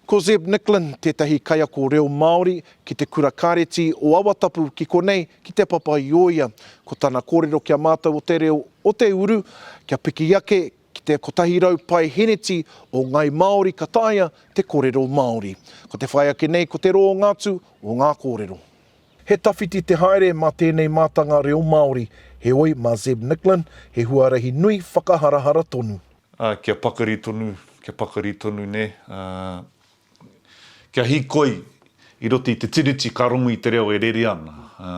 Ko Zeb Nicklin tētahi kaiako reo Māori ki te Kura Kāreti o Awatapu ki konei ki Te Papaioea. Ko tana kōrero ki a mātou o te reo o te uru, kia piki ake ki te 100 paeheneti o Ngai Māori ka taea te korero Māori. Ko te whai ake nei ko te rōnga atu o ngā kōrero. He tawhiti te haere mā tēnei mātanga reo Māori, heoi mā Zeb Nicklin he huarahi nui whakaharahara tonu. Ā, kia pakari tonu, kia pakari tonu, nē, ā, kia hīkoi i roto i te tiriti ka rongo i te reo e rere ana, ā,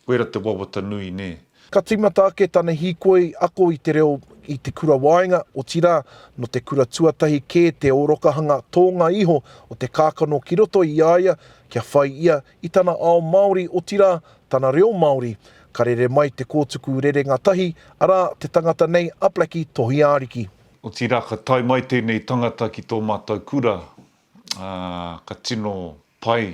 koira te wawata nui, nē. Ka tīmata ake tana hīkoi ako i te reo i te kura waenga, otirā, nō te kura tuatahi kē te ōrokahanga tōnga iho o te kākano ki roto i a ia kia whai ia i tana ao Māori, otirā, tana reo Māori. Ka rere mai te kōtuku rerenga tahi, arā, te tangata nei a Blackie Tohiariki. Otirā, ka tae mai tēnei tangata ki tō mātou kura, ā, ka tino pai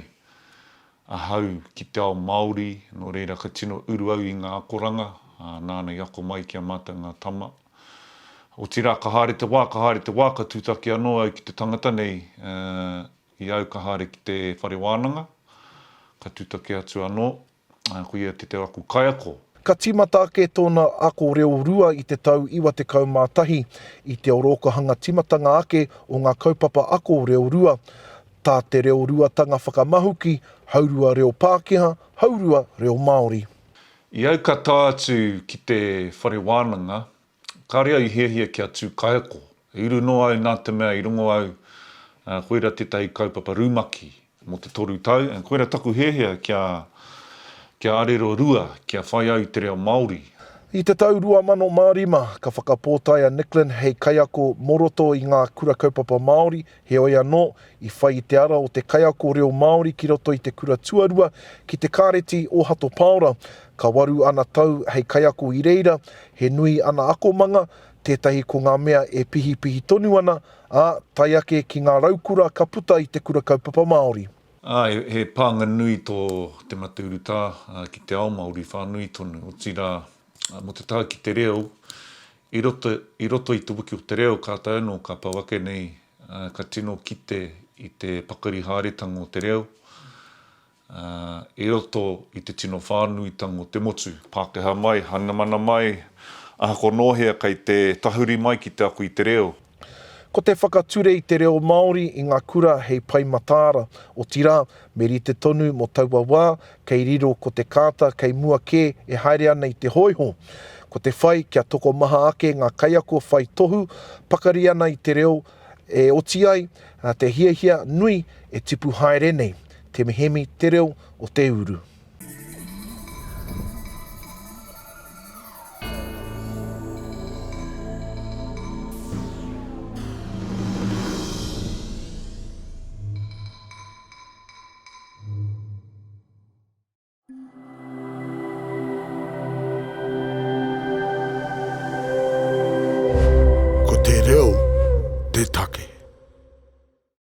ahau ki te ao Māori, nō reira ka tino uru au i ngā akoranga, ā, nāna i ako mai ki a mātou ngā tama. Otirā, ka haere te wā, ka haere te wā, ka tūtaki anō au ki te tangata nei, ā, i au ka haere ki te whare wānanga, ka tūtaki atu anō, ā, ko ia te te aku kaiako. Ka tīmata ake tōna ako reo rua i te tau 91, i te orokohanga tīmatanga ake o ngā kaupapa ako reo rua, tā te reo ruatanga whakamahuki, haurua reo Pākehā, haurua reo Māori. I au ka tae atu ki te whare wānanga, kāre au i hiahia kia tū kaiako. I uru noa au nā te mea i rongo au koira tētahi kaupapa rumaki mō te toru tau, and koira taku hiahia kia, kia arero rua, kia whai au i te reo Māori. I te tau 2005, ka whakapōtae a Nicklin hei kaiako mō roto i ngā kura kaupapa Māori, heoi anō, i whai i te ara o te kaiako reo Māori ki roto i te kura tuarua ki te Kāreti o Hato Pāora. Ka waru ana tau hei kaiako i reira, he nui ana akomanga, tētahi ko ngā mea e pihipihi tonu ana, ā, tae ake ki ngā raukura ka puta i te kura kaupapa Māori. Āe, he pānga nui tō te mate urutā ki te ao Māori whānui tonu, otirā, mō te taha ki te reo, i roto, i roto i te wiki o te reo kātahi anō ka pau ake nei, ka tino kite i te pakari haeretanga o te reo, ā, i roto i te tino whānuitanga o te motu. Pākehā mai, Hainamana mai, ahakoa nō hea kei te tahuri mai ki te ako i te reo. Ko te whakature i te reo Māori i ngā kura hei pae mataara, otirā, me rite tonu mō taua wā, kei riro ko te kāta kei mua kē e haere ana i te hōiho. Ko te whai kia tokomaha ake ngā kaiako whai tohu, pakari ana i te reo e oti ai te hiahia nui e tipu haere nei. Te Hemi te reo o te uru.